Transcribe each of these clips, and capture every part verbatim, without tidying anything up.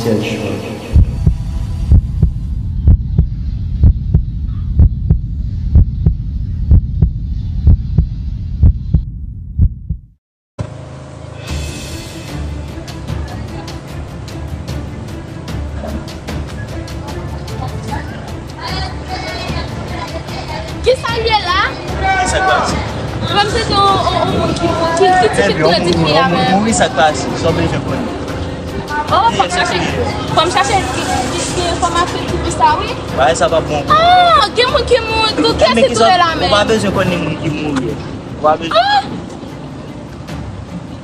Sèl chwa. Kisa l ye la? Kisa k pase? Kòm se te yon, yon, yon moun ki, ki, ki ti fi tou di fi a menm. Mouri, sa k pase? Sa w bezwen konnen? Oh, fò m chache, fò m chache ki, ki, ki enfòmasyon ki pou sa, wi. Bagay sa p ap bon. Ah, gen moun ki mouri tou, kiyès ki touye la menm? Ou pa bezwen konnen moun ki mouri. Ou pa bezwen. Ah!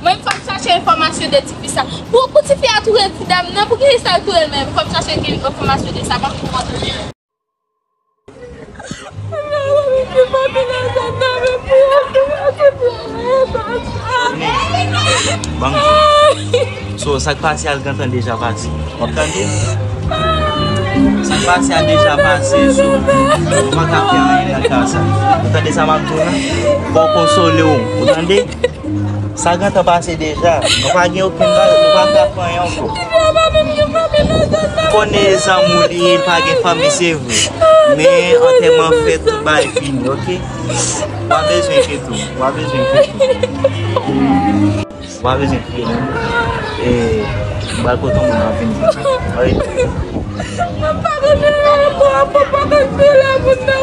Mwen, fò m chache enfòmasyon de ti fi sa. Pou, pou ti fi a touye ti dam nan, pou ki sa l touye l menm? Fò m chache gen enfòmasyon de sa, ban m konprann. Ban m di. So, sa k pase a gentan deja pase. W ap tande? Sa k pase a deja pase, so, ou pa ka fè anyen nan ka sa. Ou tande sa m ap di w la? Fò w konsole w, ou tande? Sa gentan pase deja. Nou pa gen okenn bagay, nou pa ka fè anyen ankò. Konnen zanmi w li ye, li pa gen fanmi, se vre. Men antèman fèt, tout bagay fini, oke? W a bezwen enkyete w, w a bezwen enkyete w. W a bezwen enkyete w. E, m pral pote yon moun ap vini. Oke? Mwen pa konn fè la ankò, mwen pa konn fè la moun nan.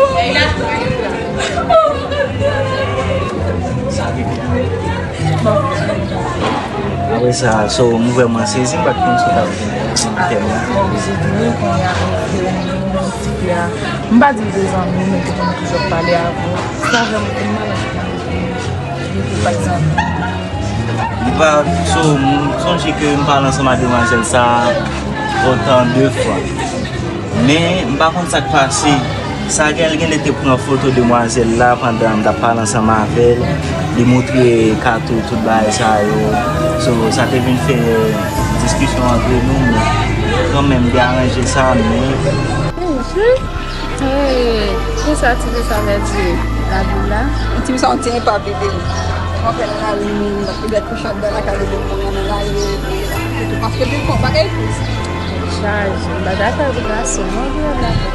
Apre sa, so, m vrèman sezi, m pa t konn si w t ap vin nan tèm nan. M oblije di wi, kounye a, m pa di l de zanmi, men te konn toujou ap pale avè w. Sa vrèman fè m mal anpil. Li pa, so, m sonje ke m pale ansanm ak demwazèl sa a otan de fwa. Men, m pa konn sa k pase. Sagar genlè te pran foto demwazèl la pandan m t ap pale ansanm avè l. Li moutre Kato tout bagay sa yo. So, sa te vin fè diskisyon antre nou, men kanmenm, m te aranje sa, men Hey, kisa ti fi sa vle di nan Bib la? Ti fi sa yon ti enpa bebe. Mwen fè nan lari, m ap pede kouche anndan lakay li, bon, mwen nan lari, epi, epi, paske li fè yon bagay pou sa. Chaje, m pa dakò pou gason, mwen vle dakò.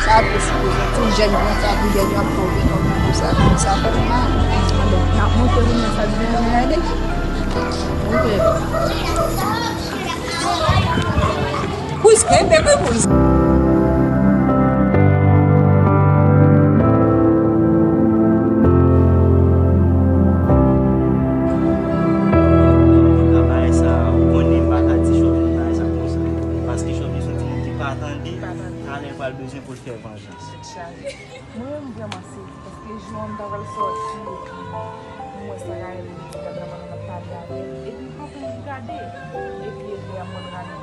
Sa ap plis pou ti jèn konsa, pou jèn yo ap fè yon bagay konsa, sa fè m mal. Bon, n ap montre li nan sa di. Gade. Ok. Kouz kenbe wi kouz. Bagay sa, ou konnen m pa ka di Chòvi bagay sa konsa. Paske Chòvi se yon timoun ki pa tande, talè l pral bezwen pou l fè vanjans. Tèt chaje. Mwen menm m vrèman sezi, paske jou an m ta pral sòti, m wè sa Gaël li di la nan madanm nan ap pale avè l, epi l kanpe l gade, epi epi a mwen rale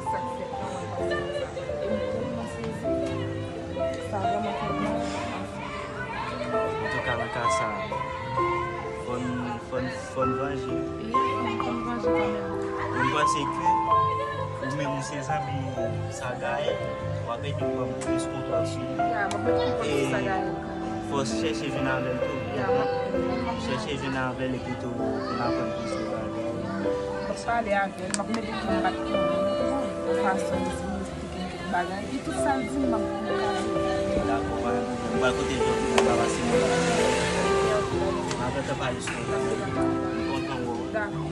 sa k fèt lan, mwen pase konsa, e m vrèman sezi, sa vrèman fè m mal. Antouka, nan ka sa, fò n, fò n, fò n vanje. Wi, fò n vanje kanmenm. Mwen panse ke ou menm ou se zanmi Sagar, w ap ede pran plis kontwòl sou li. Ya, m ap met kontwòl sou Sagar kanmenm. Fò w chèche jwenn avè l tou. Ya, m ap, m ap chèche jwenn avè l epi tou pou n aprann plis de bagay. M ap pale avè l, m ap mete pou m bat pou li, yon fason pou m esplike l tout bagay. Epi tout sa l di m, m ap di l. Dakò, pa gen pwoblèm. M pral kote Jovina, m pral pase mwen la. M ap gentan pale sou kontak li. M kontan wè w. Dakò.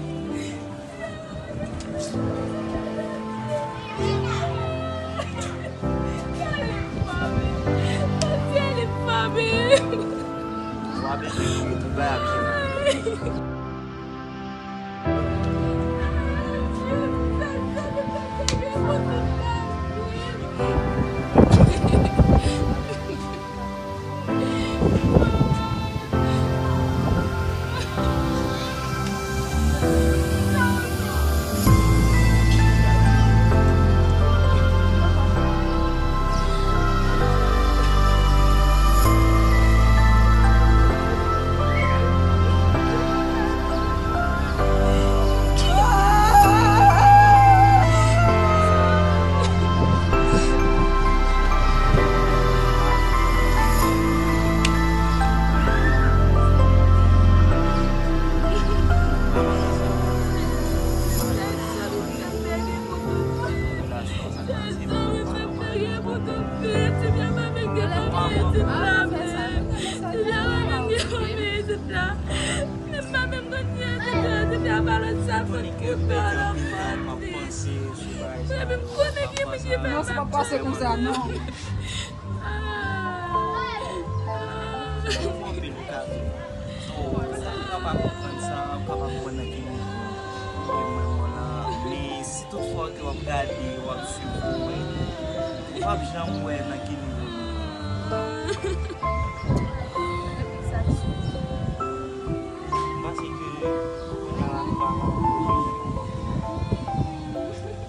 Wa bezwen kriye, tout bagay ap jere. Ti fi a pa menm gen fanmi isit la menm. Ti fi a pa menm gen fanmi isit la. Li pa menm konn ki isit la. Ti fi a pa lòt sa fout koupe w nan pòt li. Epi m konnen ki moun ki fè sa. Non, se pa pase konsa, non. Ah. So, sa m pa konprann sa, m pa konprann nan ki nivo ke mwen mwen la. Men si tout fwa ke w ap gade, w ap swiv mwen, w ap janm wè nan ki nivo mwen. M panse ke kounye a la nou pa ka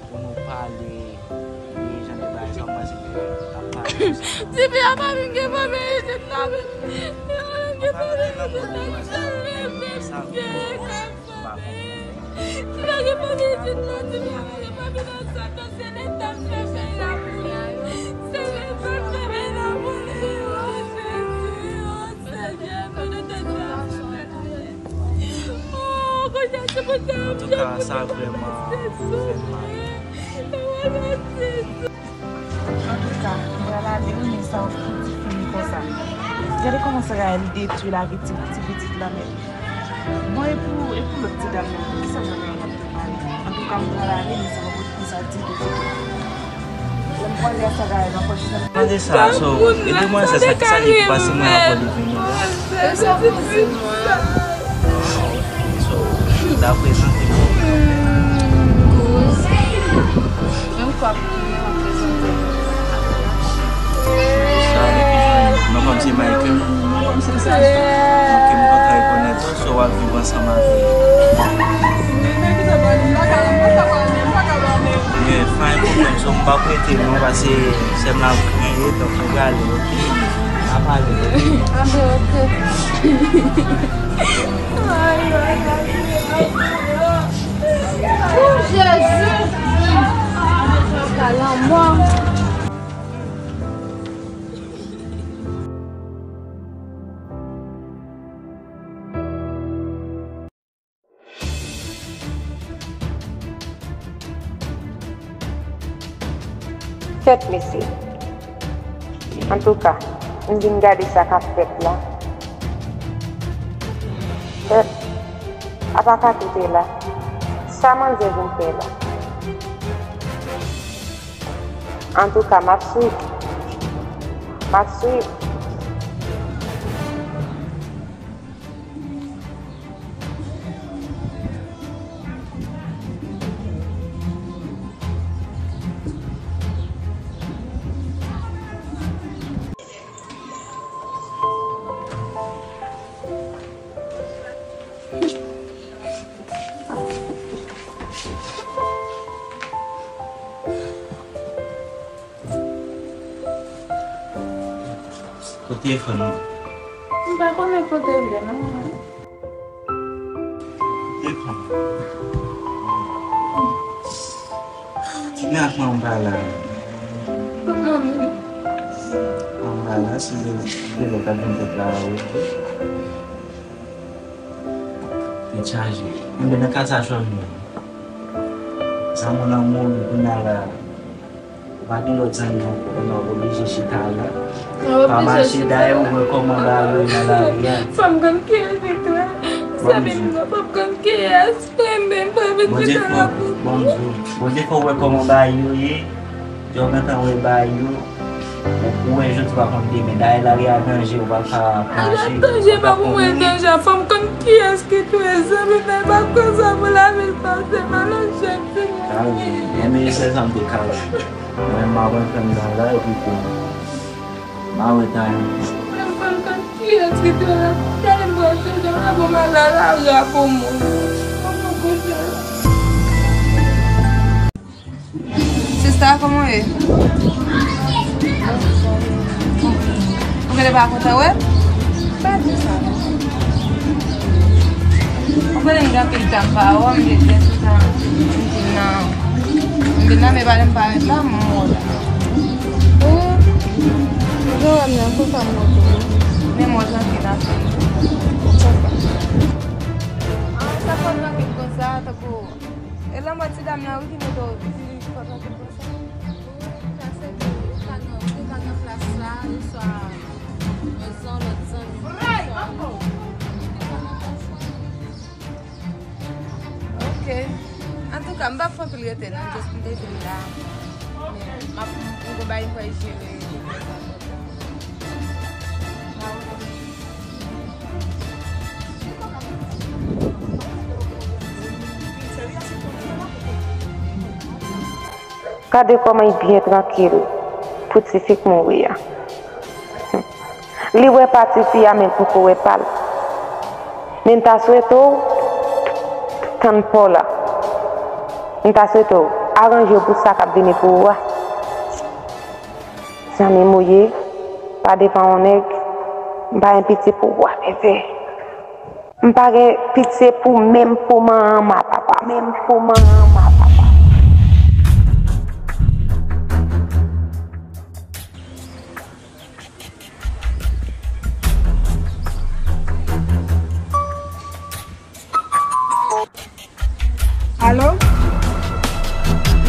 pou nou pale de jan de bagay sa, m panse ke n ap pale de sa. Ti fi a pa vin gen fanmi isit la menm. Li pa vin gen fanmi isit la. Li pa gen fanmi isit la. Ti fi a pa gen fanmi isit la. Ti fi a pa gen fanmi nan sa. Se Leta k fè peyi a pou li. Se Leta k fè peyi a pou li. Oh, Jezi, oh, Senyè, nou te di a. Oh, kounye a se pou sa. Antouka, sa vrèman fè m mal. Antouka, m pral ale wi, men sa yon fouti fini konsa. Gade kòman Sarah li detwi lavi ti, ti pitit la menm. Bon, e pou, e pou lòt ti dam nan, kisa Sarah ap pale? Antouka, m pral ale, men sa pa pou sa ditou, ditou. Lè m pwale a Sarah, nan pòch sa. Mande sa, so, e demwazèl sa, kisa li pase mwen avan li vini la? E sa pou di mwen. So, l ap prezante mwen. Kouz. Menm kwa pou mwen, w ap prezante mwen. Sa, depi jwenn non pa m se Michael. Ok, m kontan rekonèt ou, so w ap viv ansanm avè l. Men, pa gen pwoblèm, so m p ap rete non, paske sè m nan ap kriye, donk nou prale, ok? N a pale, ok? Anben, ok. Ay, ay, ay, ay, ay. Oh, Jezi! Ka lanmò. Kèt mesye. Antouka, m vin gade sa k ap fèt la. Kèt, apa Katou te la? Sa manzè vin fè la? Antouka, m ap swiv. M ap swiv. Kote telefòn nan? M pa konnen kote l ye non. Telefòn. Tine ak manman pa la. Manman pa la, si yo, si yo ta vin fèt la, wi. Tèt chaje. Mwen nan kasa chòj mwen. Sa moun nan mouri kounye a la. Ou pa gen lòt zanmi non, kounye a w oblije chita la. Pa mache, dayè ou wè kòman bagay yo ye nan lari a. Fò m konn kiyès li tou. Sa vin mwen, fò m konn kiyès. Renmen, pa vin chita la pou mwen. Bondye fè w wè kòman bagay yo ye. Lè w gentan wè bagay yo, ou, ou wè jodi pa konn demen. Dayè lari a danje, ou pa ka mache. Danje pa pou mwen, danje. Fò m konn kiyès ki touye zanmi m nan, e pa konsa pou lavi l pase, malonjèt, Senyè. Enben, se sa m te ka di. Mwen, m ap antre nan la, epi pou m a wè ta. Mwen, m konn kiyès ki touye l. Gade m pran chanje, m la pou m al nan lari a pou moun. Mwen, m konn kiyès. Sista, kòman w ye? Ou genlè pa kontan wè m? Pa di sa non. Ou konnen m gen anpil tan m pa wè w, m vin gen toutan m vin nan, m vin nan, men pale m parèt la, m wè w la. Ou jan w wè m nan, konsa m wè w tou. Men m wè w trankil ase. Sa fè w trankil konsa, tankou. E lanmò ti dam nan wi ki mete w vin fè w trankil konsa. Wi, sa se vre, ou ka nan Yo te nan jis m te jwenn la. Men, m ap, m gon bagay m fè jere. Gade kòman li byen trankil pou ti fi k mouri a. Li wè pa ti fi a, men l poko wè pa l. Men m ta swete w tann pa w la. M ta swete w aranje w pou sa k ap vini pou ou a. Zanmi m ou ye, pa devan yon nèg, m pa gen pitye pou ou a, bebe. M pa gen pitye pou, menm pou manman m a, papa, menm pou manman m a, papa. Alo?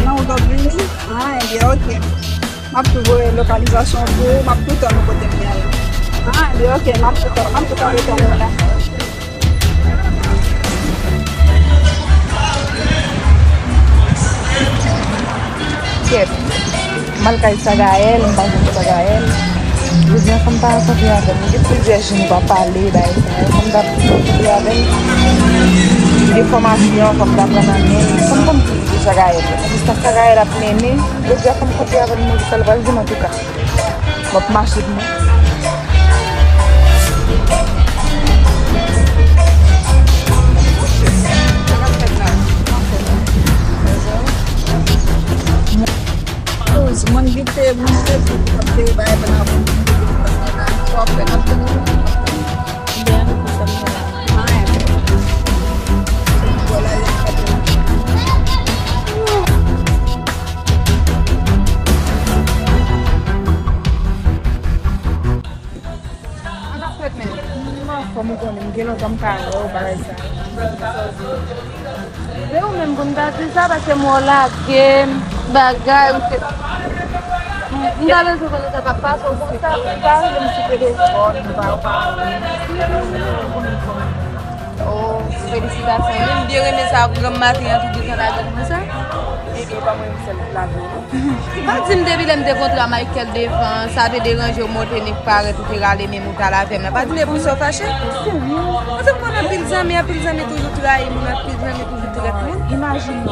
Nan wout w ap vini? Ah, ebyen, oke. M ap tou voye lokalizasyon pou ou, m ap tou tann ou kote m ye a la. Ah, ebyen, oke, m ap tou tann, m ap tou tann ou la. Kèt. M al kay Sagaël, m pa jwenn Sagaël. Jodi a, fò m ta rankontre avè l. Gen plizyè jou nou pa pale, bagay sa yo. Fò m ta rankontre avè l. Gen fòmasyon, fò m ta pran nan men l. Fò m konn plis de Sagaël. Paske sa Sagaël ap mennen, jodi a, fò m kontre avè l, m wè sa l pral di m, antouka. M ap mache pou mwen. Mwen kite, mwen kite, mwen kite bay pandan mwen kite, mwen kite, mwen kite, mwen kite, mwen kite. An ap fèt menm. Kòm ou konnen, m gen lontan m pa wè w, bagay sa. Se ou menm pou n ta di sa, paske m wè w lage m, bagay, m te, m ta bezwen konnen sa k ap pase w konsa, m pa vle m sou telefòn, m pa wè w. Oh, felisitasyon wi. M byen renmen sa, granm maten an tou gentan lage l konsa. Ebyen, e pa mwen menm sèl ki lage w, non. Pa di m depi lè m te kontre a Michael devan, sa te deranje w, mwen te nik parèt ou te rale menm ou t al avè m nan. Pa di m e pou sa w fache. Paske m konn anpil zanmi, anpil zanmi toujou trayi moun, anpil zanmi toujou trèt moun. Imajine w,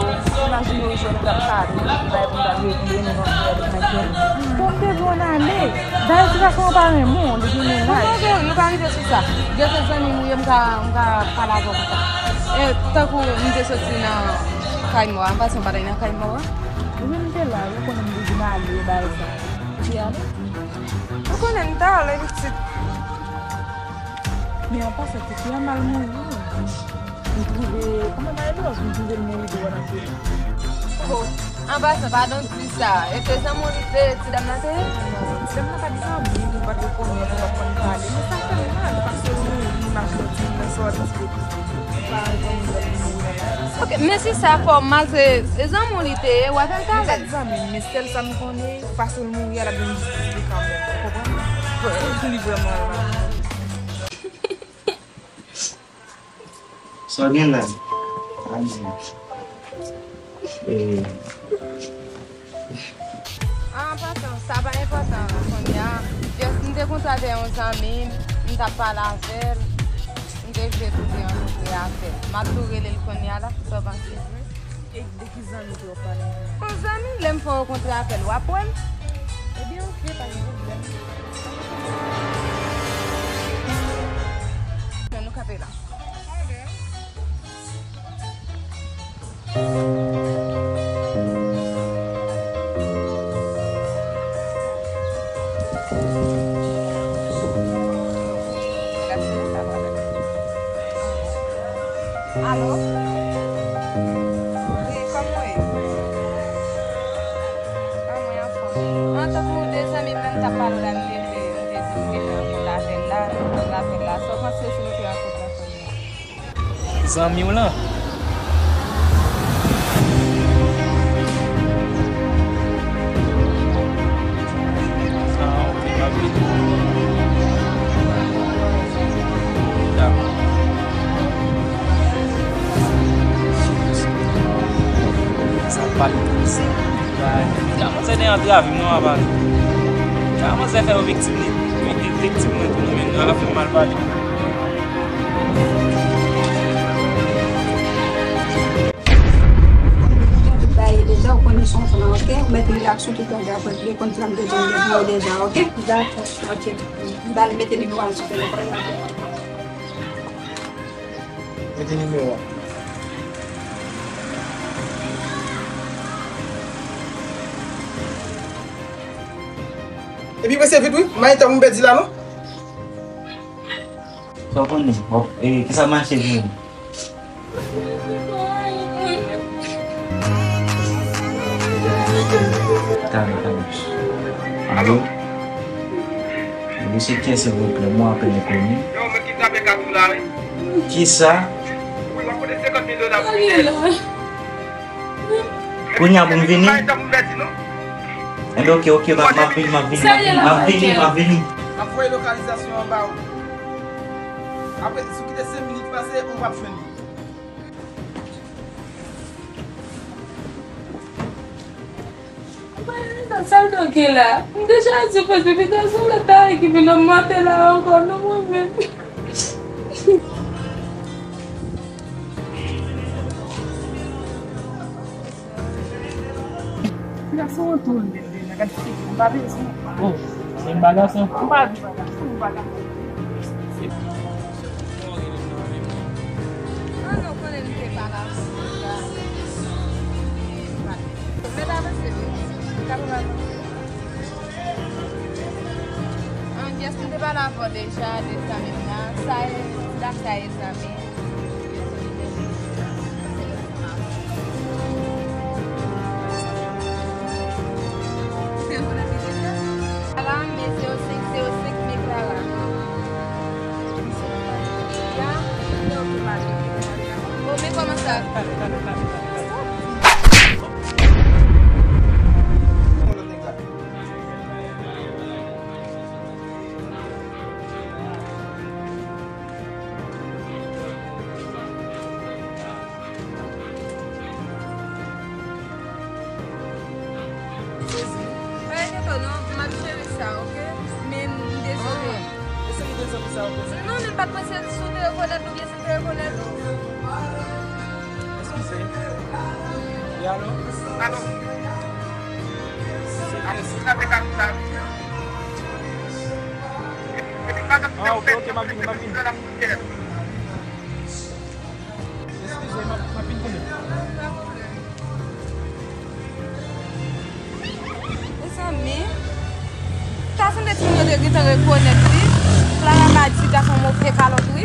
imajine w jwenn gad kado, bay pou gad yo touye nou nan fè avèk Michael. Bon, m te di w ann ale. Dayè, se paske mwen pa renmen w, li gen men raj. Non, non, nou pa rive sou sa. Gen se zanmi m ou ye, m ka, m ka pale avè w konsa. E, tankou m te soti nan kay mò a, an pasan, m pa t nan kay mò a. Ou menm te la, ou konnen m te di m ale, bagay sa. Ou te ale? Ou konnen m t ale, pitit. Men an pasan, ti fi a mal mouri. M twouve, kòman bagay la, m twouve l mouri devan nan fye. Oh, an pasan, padon di sa. E se zanmi w li te, ti dam nan te ye? Non, ti dam nan pa t zanmi m, nou pa t rekonèt, nou pa t konn pale. Men sa fè m mal, paske l mouri, imajine w ti fi nan sòti depi. Ok, men si sa fè w mal, se, se zanmi w li te ye, w ap fè l pale. Li pa t zanmi m, men sèl sa m konnen, paske l mouri a, l ap jwenn jistis li kanmenm. Ou konprann? Fòk li vrèman la. Sa w gen la? Anyen. E, An pasan, sa pa enpòtan kounye a. Just, m te kontre avè yon zanmi m, m t ap pale avè l, m te vle tou te rankontre avè l. M ap tou rele l kounye a la, sa w panse vre? E de ki zanmi ke w ap pale? Yon zanmi, lè m fè rankontre avè l, w ap wè l. Ebyen, oke, pa gen pwoblèm. Men nou kanpe la. Alo? Wi, kòman w ye? Ah, mwen anfòm. An, tankou de zanmi m menm t ap pale w la, m te vle, m te di m te vle rankontre avè l la, rankontre avè l la. Sa w panse si nou te rankontre ansanm? Zanmi w lan. Ah, ok, m ap vini. Dakò. Sa pa Nèg antrave m non, papa. Sa manzè fè yo viktim li. Li viktim mwen tou, men nou ap fè m mal pale. Tout bagay deja, ou konnen son plan, ok? Ou mèt relax sou tout bagay, apre li konn plan de jan de pou deja, ok? Dakò. Ok. Ba l mete nimewo a sou telefòn nan. Mete nimewo a. Epi prese vit wi, m pa gen tan pou m pèdi la non. Sa w konnen? Bon, e, kisa mache vini? Tande, tande. Alo? Wi, se kiyès, silvouplè? Mwen apèn enkoni. Kisa? Kounye a pou m vini? Enben, oke, oke, m ap, m ap vini, m ap vini, m ap vini, m ap vini, m ap vini. M ap voye lokalizasyon an ba ou. Apre, si w kite senk minit pase, ou p ap jwenn li. Sa l donke la? M deja di w, piti gason lòt la ki vin nan mante la ankò, non, mwen menm. Gason an tou, m pa bezwen. Oh, se m pa gason. M pa di pa gason, m pa gason. Ah non, konnen li te pa la. Mèt avanse wi. Li ka pa avanse. An, yes, m te pale avè w deja de zanmi m nan. Sa e, dat sa e zanmi. Ala, men zewo senk zewo senk, men Clara. Ya, ok, madam. Bon, men kòman sa? Pa enkyete w non, m ap jere sa, ok? Men m dezole. Ah, e se ki dezole sa, ok? Non, men m pa t panse si w te rekonèt oubyen si m te rekonèt ou. Eskize. E alò? Alò? Se kiyès? Ah, ok, ok, m ap vini, m ap vini. Eskize, m ap, m ap vin konnen. Mezanmi, ta sanble timoun yo te gentan rekonèt li. Clara pa di gason move kalòt wi.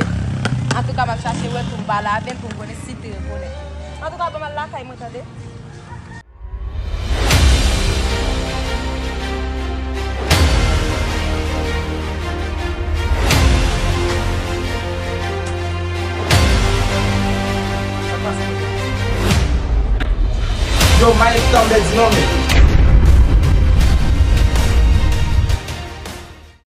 Antouka, m ap chache wè pou m pale avè l pou m konnen si l te rekonèt. Antouka, ban m al lakay mwen, tande.